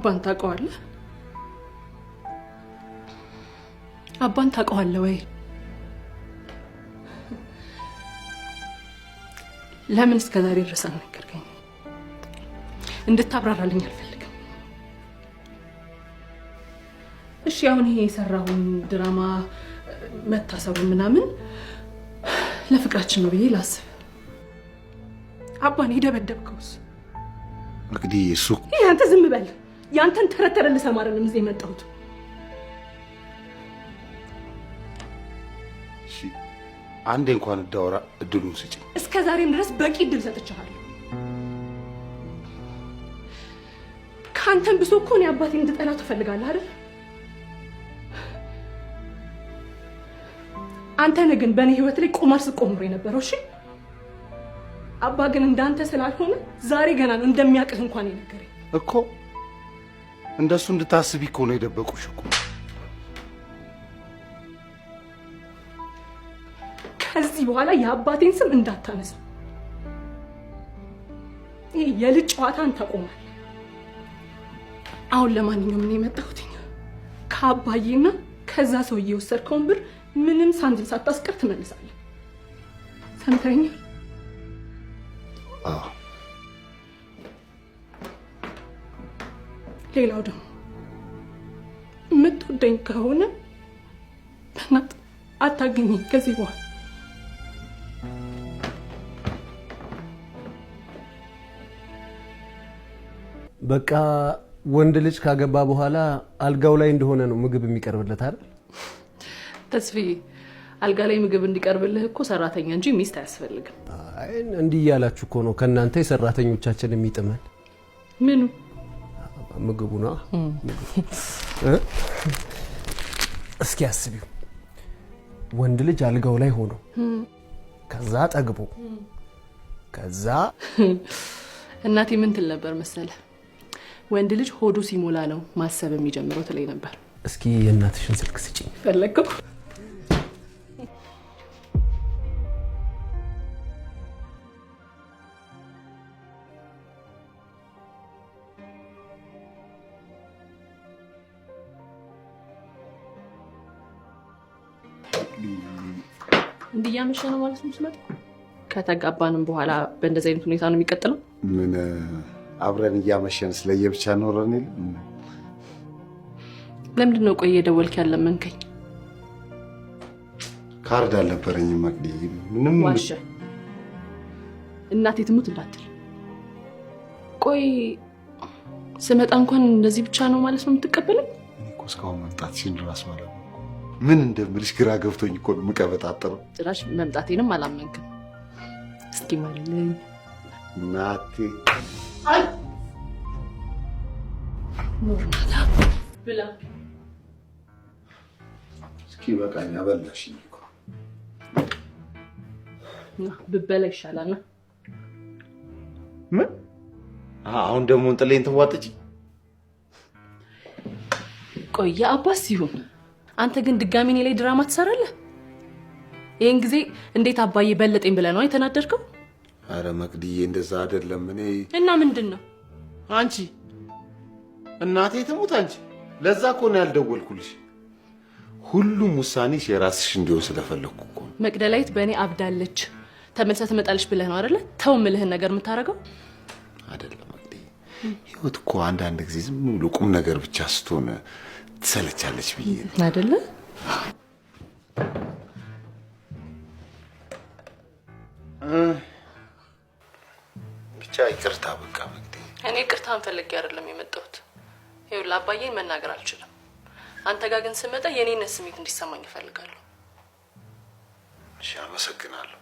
አባን ታውቀዋለህ? አባን ታውቀዋለህ ወይ? ለምን እስከ ዛሬ ድረስ አልነገርከኝም? እንድታብራራልኝ አልፈልግም። እሺ አሁን ይሄ የሰራውን ድራማ መታሰቡ ምናምን ለፍቅራችን ነው ብዬ ላስብ። አባን የደበደብከውስ? እንግዲህ እሱ ይሄ አንተ ዝም በል። ያንተን ተረት ተረት ልሰማ አይደለም እዚህ የመጣሁት። እሺ አንዴ እንኳን እንዳወራ እድሉን ስጪኝ። እስከ ዛሬም ድረስ በቂ እድል ሰጥቼሃለሁ። ከአንተም ብሶ እኮ እኔ አባቴን እንድጠላ ትፈልጋለህ አይደል? አንተ ነህ ግን በእኔ ህይወት ላይ ቁማር ስቆምሮ የነበረው። እሺ አባ ግን እንዳንተ ስላልሆነ ዛሬ ገና ነው እንደሚያውቅህ እንኳን የነገረኝ። እኮ እንደሱ እንድታስቢ እኮ ነው የደበቁሽ እኮ። ከዚህ በኋላ የአባቴን ስም እንዳታነሳ። ይሄ የልጅ ጨዋታን ታቆማለህ። አሁን ለማንኛውም እኔ የመጣሁት ከአባዬና ከዛ ሰውዬ የወሰድከውን ብር ምንም ሳንቲም ሳታስቀር ትመልሳለህ። ሰምተኸኛል? አዎ። ሌላው ደግሞ የምትወደኝ ከሆነ በእናትህ አታገኘኝ ከዚህ በኋላ። በቃ ወንድ ልጅ ካገባ በኋላ አልጋው ላይ እንደሆነ ነው ምግብ የሚቀርብለት አይደል? ተስፍዬ፣ አልጋ ላይ ምግብ እንዲቀርብልህ እኮ ሰራተኛ እንጂ ሚስት አያስፈልግም። አይ እንዲህ እያላችሁ እኮ ነው ከእናንተ የሰራተኞቻችን የሚጥመን። ምኑ? ምግቡ ነው። እስኪ አስቢው፣ ወንድ ልጅ አልጋው ላይ ሆኖ ከዛ ጠግቦ ከዛ እናቴ ምን ትል ነበር መሰለህ? ወንድ ልጅ ሆዱ ሲሞላ ነው ማሰብ የሚጀምረው ትለኝ ነበር። እስኪ የእናትሽን ስልክ ስጪኝ። ፈለግከው? እንዲህ እያመሸ ነው ማለት ነው ስመጣ? ከተጋባንም በኋላ በእንደዚህ አይነት ሁኔታ ነው የሚቀጥለው? ምን አብረን እያመሸን ስለየብቻ ኖረን የለም? ለምንድን ነው ቆይ እየደወልክ ያለመንከኝ? ካርድ አልነበረኝም መቅዲ። ምንም ዋሸ። እናቴ ትሙት እንዳትል። ቆይ ስመጣ እንኳን እንደዚህ ብቻ ነው ማለት ነው የምትቀበለኝ? እኔ እኮ እስካሁን መምጣትሽን እራሱ አላወኩም። ምን እንደምልሽ ግራ ገብቶኝ እኮ ነው የምቀበጣጥረው። ጭራሽ መምጣቴንም አላመንክም። እስኪ ማልልኝ እናቴ። ኖርማላ ብላ። እስኪ በቃኝ፣ አበላሽኝ እኮ። ብበላ ይሻላል። ምን? አሁን ደግሞ እንጥሌን ትዋጥጪ? ቆይ የአባስ ሲሆን አንተ ግን ድጋሚ እኔ ላይ ድራማ ትሰራለህ? ይሄን ጊዜ እንዴት አባዬ በለጠኝ ብለህ ነው የተናደድከው? አረ መቅድዬ እንደዛ አይደለም። እኔ እና ምንድን ነው? አንቺ እናቴ ትሙት አንቺ። ለዛ እኮ ነው ያልደወልኩልሽ። ሁሉም ውሳኔሽ የራስሽ እንዲሆን ስለፈለኩ እኮ ነው። መቅደላዊት በእኔ አብዳለች፣ ተመልሳ ትመጣለች ብለህ ነው አይደለ? ተው የምልህን ነገር የምታደርገው አይደለም መቅድዬ። ህይወት እኮ አንዳንድ ጊዜ ዝም ብሎ ቁም ነገር ብቻ ስትሆን ትሰለቻለች ብዬ ነው። አይደለ? ብቻ ይቅርታ በቃ መቅድዬ። እኔ ይቅርታን ፈልጌ አይደለም የመጣሁት። ይኸውልህ አባዬን መናገር አልችልም። አንተ ጋር ግን ስመጣ የኔነት ስሜት እንዲሰማኝ እፈልጋለሁ። እሺ፣ አመሰግናለሁ።